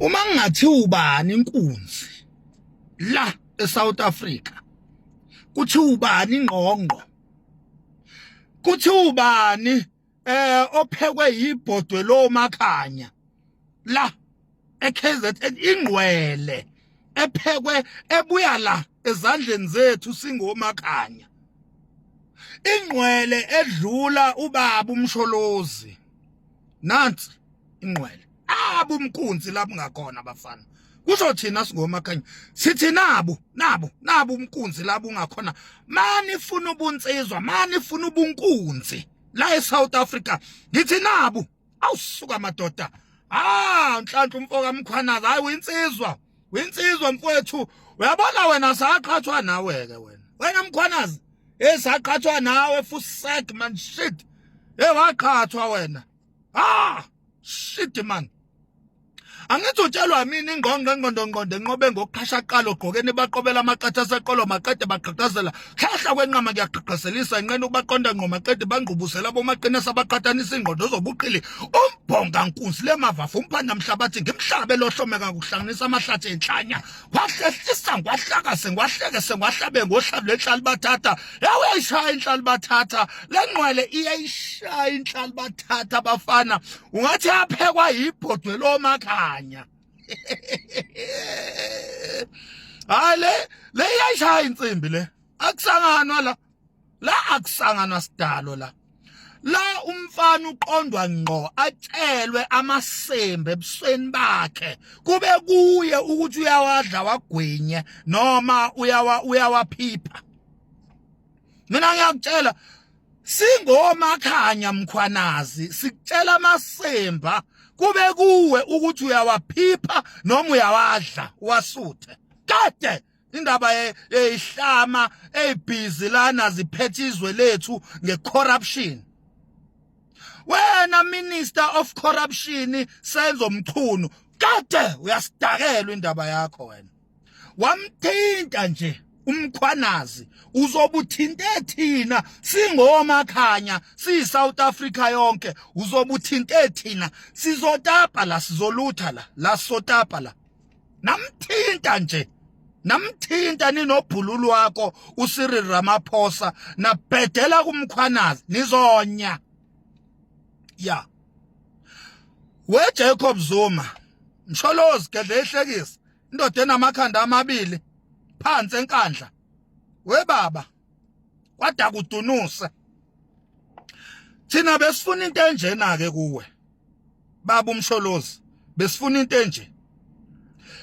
Uma ngingathi ubani inkunzi la eSouth Africa, kuthi ubani ingqongqo, kuthi ubani ophekwe yibhodwe lomakhanya la eKZN, ingqwele ephekwe ebuya la ezandleni zethu singomakhanya, ingqwele edlula ubaba uMsholozi. Nansi ingqwele abu umkunzi lapho ngakhona bafana, kusho thina singomakhanya sithi nabu nabu nabu umkunzi lapho ungakhona. Mani ifuna ubunsizwa, mani ifuna ubunkunzi la eSouth Africa, ngithi nabu. Awusuka madoda, ah Nhlanhla umfoka Mkhwanazi, hayi uyinsizwa, uyinsizwa mfowethu. Uyabona wena saqhathwa nawe ke wena, wena Mkhwanazi, hey saqhathwa nawe fusek man, shit, hey waqhathwa wena, ah shit man. Angithi utshelwa mina ingqondo engqondo ngqondo enqobe ngokuqhasha qala ogqokeni baqobela amaqatha aseqolo maqede baqhaqhazela khehla kwenqama kuyaqhaqhazelisa inqena ukubaqonda ngqo maqede bangqubuzela bomaqinisa abaqhathanisa ingqondo zobuqili umbhonga nkunzi lemavafu umphanda mhlabathi ngimhlabe lohlomeka kuhlanganisa amahlathi enhlanya ngwahlehlisa ngwahlakase ngwahlekese ngwahlabe ngohlabu lenhlali bathatha yawuyayishaya inhlali bathatha lenqwele iyayishaya inhlali bathatha bafana ungathi aphekwa yibhodwe lomakhanya. Hayi le le iyayishaya insimbi le, akusanganwa la la, akusanganwa sidalo la la. Umfana uqondwa ngqo atshelwe amasembe ebusweni bakhe, kube kuye ukuthi uyawadla wagwinye noma uyawa uyawaphipha. Mina ngiyakutshela singomakhanya Mkhwanazi, sikutshela amasemba kube kuwe ukuthi uyawaphipha noma uyawadla wasuthe. Kade indaba yeyihlama eyibhizi lana ziphethe izwe lethu ngecorruption. Wena Minister of Corruption Senzo Mchunu, kade uyasidakelwa indaba yakho wena. Wamthinta nje uMkhwanazi, uzobuthinte thina singomakhanya siyi South Africa yonke, uzobuthinte thina sizotapa la, sizolutha la la, sotapa la. Namthinta nje, namthinta ninobhululu wakho uCyril Ramaphosa, nabhedela kuMkhwanazi nizonya. Ya we Jacob Zuma, Msholozi gedle ihlekisa indoda enamakhanda amabili phansi enkandla, we baba kwada kudunuse. Thina besifuna into enjena ke kuwe baba uMsholozi, besifuna into enje.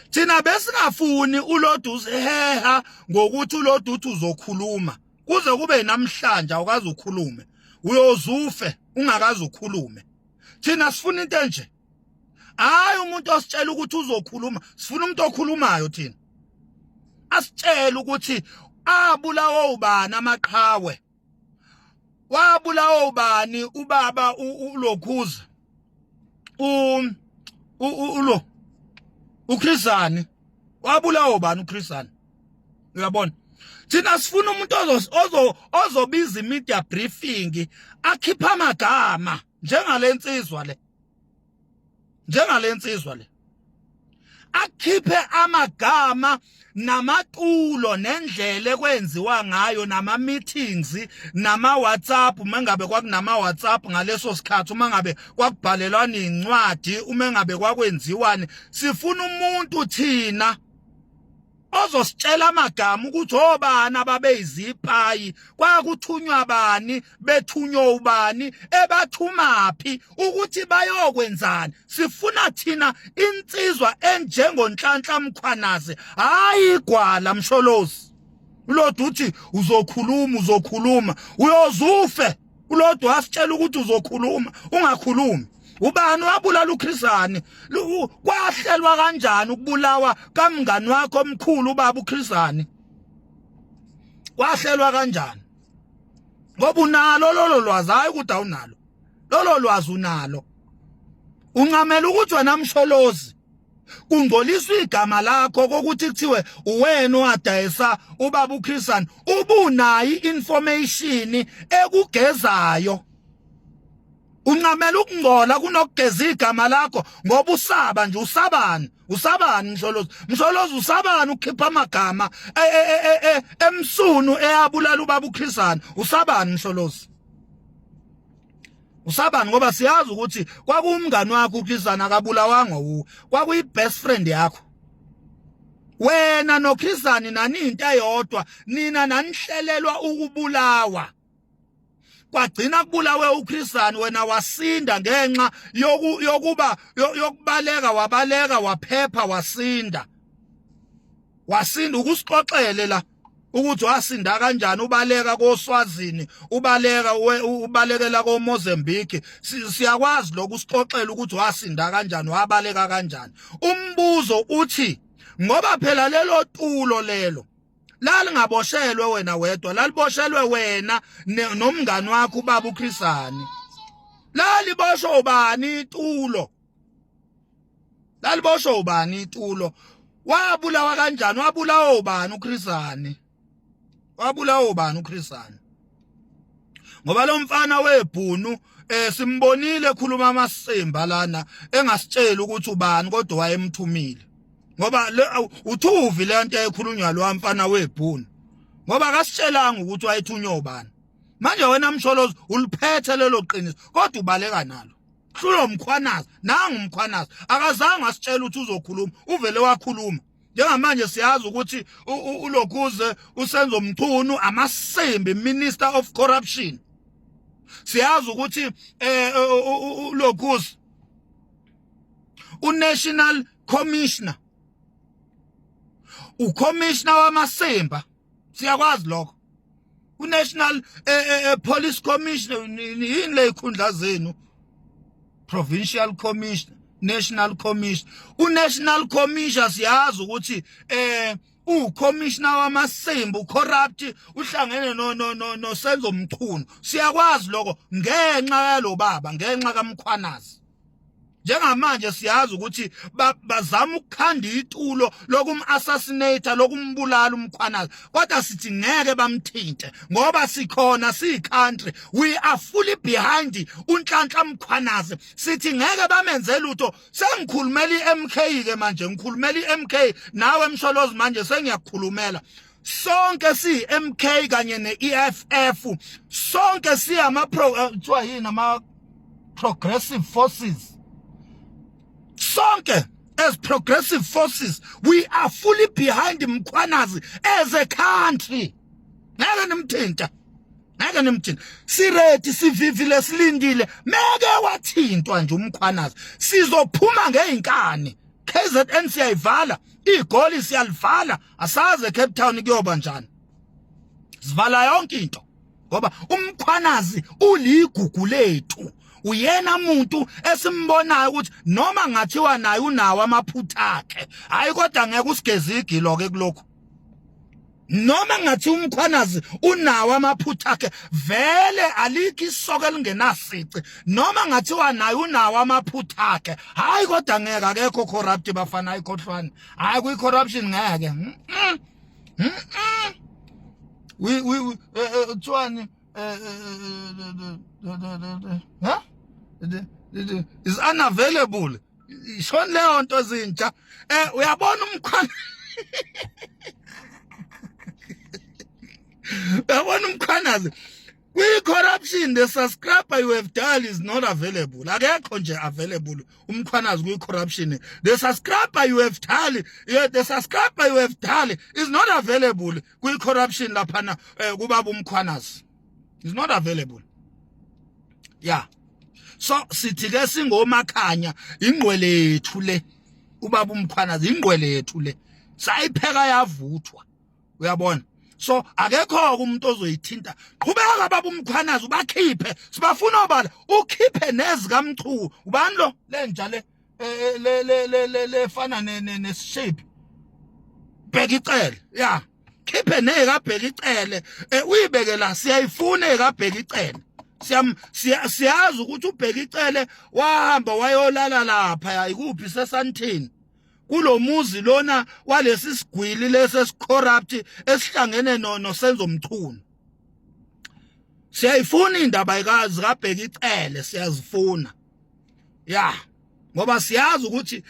Thina besingafuni ulodu uziheha ngokuthi ulodu uthi uzokhuluma kuze kube namhlanje awukaze ukhulume, uyozufe ungakaze ukhulume. Thina sifuna into enje, hayi umuntu ositshela ukuthi uzokhuluma, sifuna umuntu okhulumayo thina, asitshele ukuthi abulawa ubani amaqhawe, wabulawa ubani ubaba ulokhuza ulo uChris Hani, wabulawa ubani uChris Hani. Uyabona, thina sifuna umuntu ozo ozobiza media briefing akhipha amagama njengalensizwa le, njengalensizwa le, akhiphe amagama namatulo nendlela ekwenziwa ngayo nama meetings nama WhatsApp, uma ngabe kwakunama WhatsApp ngaleso sikhathi, uma ngabe kwakubhalelwana incwadi, uma ngabe kwakwenziwani. Sifuna umuntu thina ozositshela amagama ukuthi obani ababeyizipayi, kwakuthunywa bani, bethunywa ubani, ebathumaphi ukuthi bayokwenzani. Sifuna thina insizwa enjengoNhlanhla Mkhwanazi, hayi igwala Msholozi. Ulodu uthi uzokhuluma, uzokhuluma, uyozufe. Ulodu wasitshela ukuthi uzokhuluma, ungakhulumi. Ubani wabulala uChris Hani? Kwahlelwa kanjani ukubulawa kamngani wakho omkhulu ubaba uChris Hani? Kwahlelwa kanjani? Ngoba unalo lolo lwazi, hayi ukuthi awunalo lolo lwazi, unalo. Uncamela ukuthi wena Msholozi kungcoliswa igama lakho kokuthi kuthiwe uwena owadayisa ubaba uChris Hani, ubunayo information ekugezayo. Uncamela ukungcola kunokugeza igama lakho ngoba usaba nje. Usabani? Usabani, Msholozi? Msholozi, usabani ukukhipha amagama e, e, e, emsunu eyabulala ubaba uChris Hani? Usabani, Msholozi? Usabani? Ngoba siyazi ukuthi kwakuwumngani wakho uChris Hani, akabulawanga wuwe, kwakuyi best friend yakho. Wena noChris Hani nani into eyodwa, nina nanihlelelwa ukubulawa, kwagcina kubulawe uChris Hani, wena wasinda ngenxa yokuba yokubaleka, wabaleka, waphepha, wasinda. Wasinda, ukusixoxele la ukuthi wasinda kanjani, ubaleka koSwazini, ubaleka, ubalekela koMozambique. Siyakwazi lokhu, usixoxele ukuthi wasinda kanjani, wabaleka kanjani. Umbuzo uthi, ngoba phela lelo tulo lelo lalingaboshelwe wena wedwa, laliboshelwe wena nomngani wakho ubaba uChris Hani. Laliboshwe ubani itulo? Laliboshwe ubani itulo? Wabulawa kanjani? Wabulawa ubani uChris Hani? Wabulawa ubani uChris Hani? Ngoba lo mfana webhunu simbonile ekhuluma amasimba lana, engasitsheli ukuthi ubani, kodwa wayemthumile, ngoba uthuvi le nto ekhulunywa lo mfana webhunu, ngoba akasitshelanga ukuthi wayethunywa ubani. Manje wena Msholozi uliphethe lelo qiniso, kodwa ubaleka nalo. Hlulo Mkhwanazi, nangu uMkhwanazi akazange asitshele ukuthi uzokhuluma, uvele wakhuluma. Njengamanje siyazi ukuthi ulokhuze uSenzo Mchunu amasimbi, minister of corruption. Siyazi ukuthi ulokhuze unational commissioner, ucommissioner wamasimba, siyakwazi lokho, unational police commissioner. Yini le ikhundla zenu? Provincial commissioner, national commissioner, unational commissioner. Siyazi ukuthi ucommissioner wamasimba, ucorrupt, uhlangene no no no no Senzo Mchunu. Siyakwazi lokho ngenxa yalo baba, ngenxa kaMkhwanazi. Njengamanje siyazi ukuthi bazama ukukhanda itulo lokum-assassinate, lokumbulala uMkhwanazi, kodwa sithi ngeke bamthinte ngoba sikhona, siyi-country, we are fully behind uNhlanhla Mkhwanazi. Sithi ngeke bamenze lutho. Sengikhulumela i-MK ke manje, ngikhulumela i-MK nawe Msholozi, manje sengiyakukhulumela. Sonke siyi-MK kanye ne-EFF, sonke siyama pro kuthiwa yini, ama progressive forces. Sonke as progressive forces, we are fully behind Mkhwanazi as a country. Ngeke nimthinta, ngeke nimthinta. Siready, sivivile, silindile. Meke wathintwa nje uMkhwanazi, sizophuma ngeinkani. KZN siyayivala, igoli siyalivala, asaze eCape Town kuyoba njani. Sivala yonke into ngoba uMkhwanazi uligugu lethu, uyena muntu esimbonayo ukuthi noma ngathiwa naye unawo amaphutha akhe, hayi, kodwa ngeke usigeze igilo ke kulokhu. Noma ngathi uMkhwanazi unawo amaphutha akhe, vele alikho isoko elingenasici. Noma ngathiwa naye unawo amaphutha akhe, hayi, kodwa ngeke, akekho corrupt bafana, ayikhohlwane, hayi, kwi corruption ngeke. We kuthiwani, ha, is unavailable. Ishoni leyo nto zintsha. Uyabona umkhwana, uyabona uMkhwanazi kwi-corruption, the subscriber you have dialed is not available. Akekho nje available uMkhwanazi kwi-corruption. The subscriber you have dialed, yeah, the subscriber you have dialed is not available kwi-corruption laphana. Kubaba uMkhwanazi is not available, yeah. So sithi ke singomakhanya, ingqwele yethu le, ubaba uMkhwanazi ingqwele yethu le, sayipheka yavuthwa, uyabona. So akekho umuntu ozoyithinta. Qhubeka baba uMkhwanazi, ubakhiphe, sibafuna obala, ukhiphe nezikaMchunu. Ubani lo lenja le le le le le lefana neshape Bheki Cele? Ya, khiphe nekaBheki Cele, uyibeke la, siyayifuna ekaBheki Cele. Siyam siyazi ukuthi uBheki Cele wahamba wayolala lapha ya ikuphi, seSandton, kulomuzi lona walesi sigwili lesi esicorrupt esihlangene no noSenzo Mchunu. Siyayifuna indaba ikazi kaBheki Cele, siyazifuna. Ya, ngoba siyazi ukuthi